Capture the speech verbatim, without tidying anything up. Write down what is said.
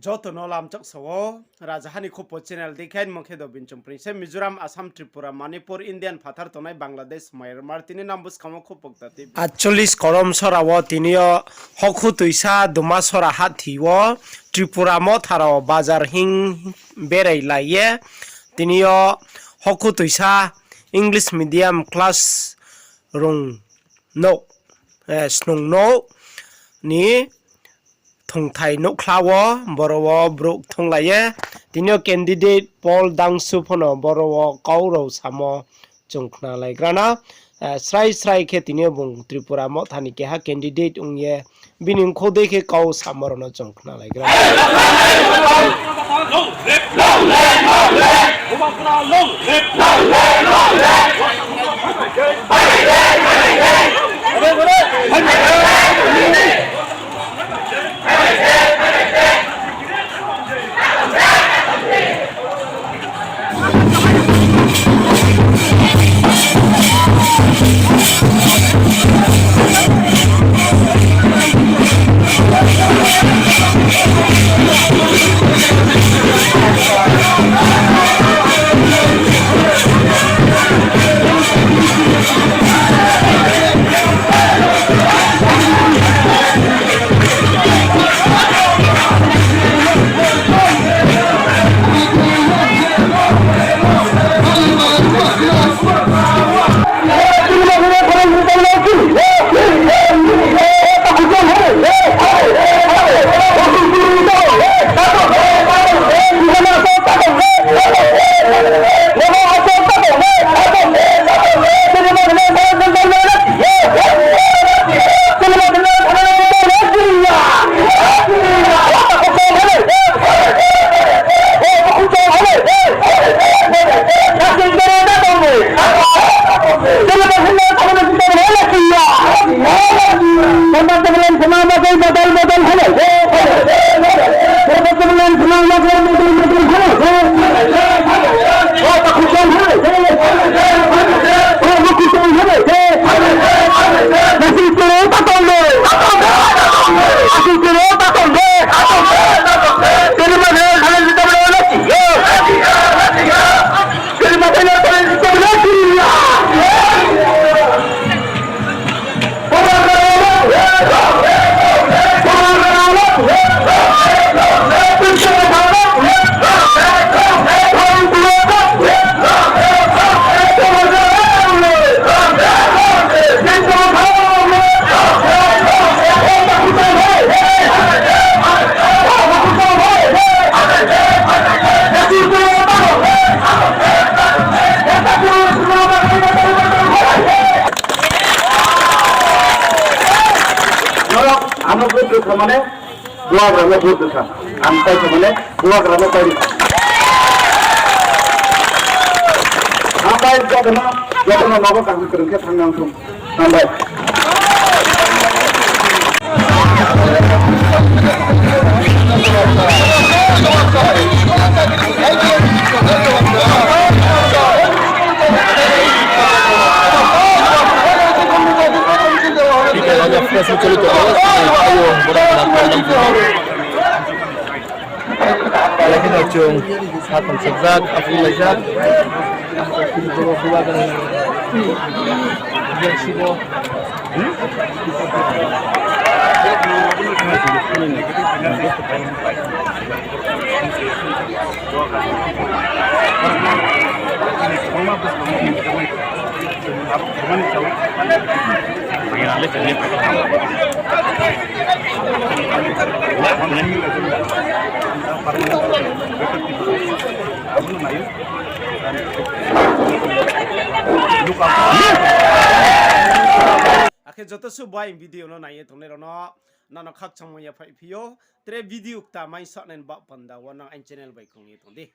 Joto no lamchak sa wo, Rajaha ni Khupo channel dei khe, mung khe Dobin Chongpring se. Mizoram, Assam, Tripura, Manipur, Indian phathar tongnai Bangladesh, Myanmar, tini nang buskang wo khupo kta tei atchollis korom sora wo tini yo hokhu tuisa Dumasora hathi wo Tripura Motha rao bazar hing berai lai ye, tini yo hokhu tuisa English medium class rung nouh, eh, snung nouh ni thungthai nouhkhla wo boro wo brouh kthunglai ye. Tini yo candidate Paul Dangsu pho no boro wo kau rao samo chung khnalaigra na. Eh, srai srai khe tini yo bung Tripura Motha ni keha candidate ong ye bini mkhu dei khe kau samo rao no chung khnalaigra na. Norok ano vote rwkha mane, bubagra no vote rwkha. Ang paikha mane, bubagra no pairi. Ang pai jotono, jotono nogo kaham kwrwng khe thang nang thung. Hambai. Lekhe no chung satham sokjak, aphuru laijak. Akhe joto suh bai video no nai ye tongnai rao no, nono khakchangmo yaphaih phi ou, tre video kta mai sahnai ni baoh panda wo nang aini channel bai krung ye tong di.